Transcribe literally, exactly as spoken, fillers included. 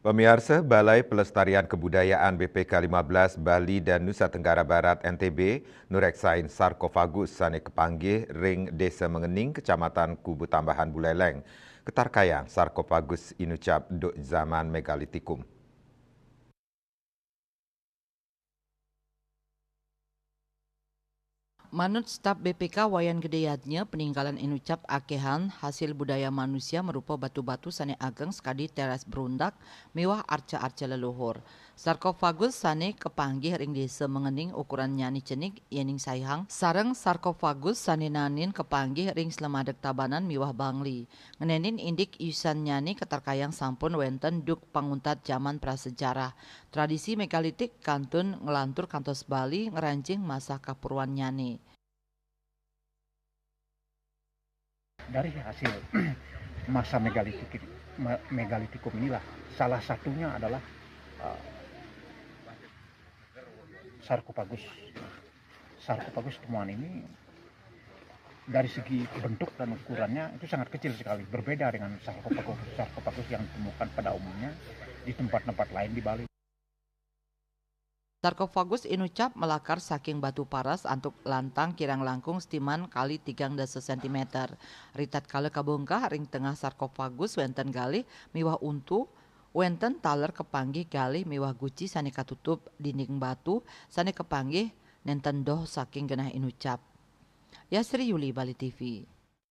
Pamiarsa, Balai Pelestarian Kebudayaan B P K lima belas Bali dan Nusa Tenggara Barat, N T B, nureksain sarkofagus sane kepanggih ring Desa Mengening, Kecamatan Kubu Tambahan, Buleleng. Ketarkayang sarkofagus inucap duk zaman Megalitikum. Manut staf B P K Wayan Gede Yadnya, peninggalan inucap akehan hasil budaya manusia marupa batu-batu sane ageng sakadi teras berundak miwah arca-arca leluhur. Sarkofagus sane kapanggih ring Desa Mengening ukurannyane cenik, yening saihang, sareng sarkofagus sane naenin kapanggih ring Slemadeg Tabanan miwah Bangli. Ngenenin indik isannyane katarkayang sampun wenten duk panguntat jaman prasejarah. Tradisi megalitik kantun nglantur kantos Bali ngrancing masa kapurwannyane. Dari hasil masa megalitik, me-, megalitikum inilah salah satunya adalah, eh, sarkofagus. Sarkofagus temuan ini dari segi bentuk dan ukurannya itu sangat kecil sekali, berbeda dengan sarkofagus, sarkofagus yang ditemukan pada umumnya di tempat-tempat lain di Bali. Sarkofagus inucap malakar saking batu paras antuk lantang kirang langkung setiman kali tigang dasa sentimeter. Ritatkala kabongkah, ring tengah sarkofagus wenten galih miwah untu, wenten taler kapanggih galih miwah guci sane katutup dinding batu sane kapanggih nenten doh saking genah inucap. Yasri Yuli, Bali T V.